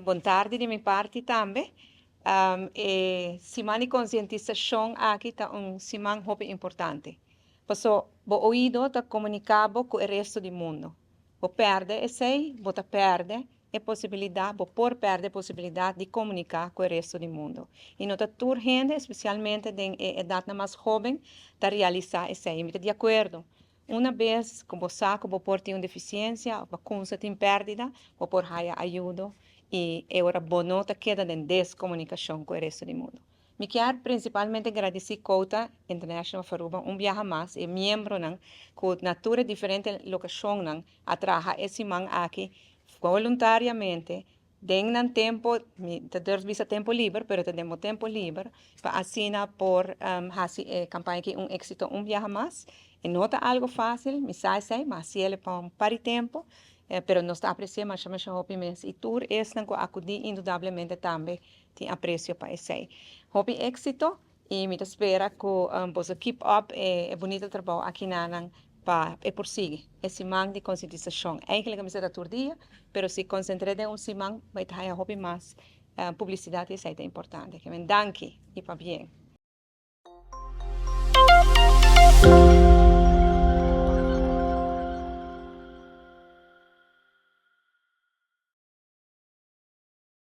Bon tardi di mi parti tambe. E siman di konsientisashon aki ta un siman hopi importante. Paso bo oido ta komuniká bo ku e resto di mundu. Bo pèrdè esei, bo ta pèrdè e posibilidat, bo por pèrdè e posibilidat di komuniká ku e resto di mundu. I no ta tur hende, espesialmente den e edatnan mas hóben, ta realisá esei. Mi ta di akuerdo. Una bes ku bo sa ku bo por tin un defisiensia òf bo kumsa tin pèrdida, bo por haya ayudo i e ora bo no ta keda den deskomunikashon ku e resto di mundu. Mi kier prinsipalmente gradisí Quota International of Aruba un biaha mas, e miembronan ku na tur e diferente lokashonnan a traha e siman aki voluntariamente den nan tempo, mi ta durf bisa tempo liber, pero ta den bo tempo liber, pa asina por hasi e kampaña aki un éksito un biaha mas. E no ta algo fásil, mi sa esei, ma hasiel pa un par di tempo, pero nos ta apresiá masha masha hopi mes i tur esnan ku a akudí indudablemente tambe tin apresio pa esei. Hopi éksito i mi ta spera ku boso keep up e bunita trabou aki nanan pa e por sigui e siman di konsientisashon. Eigenlijk mester ta tur dia, pero si konsentr'é den un siman bai ta haya hopi mas publisidat i esei ta importante. Ke men danki i pabien.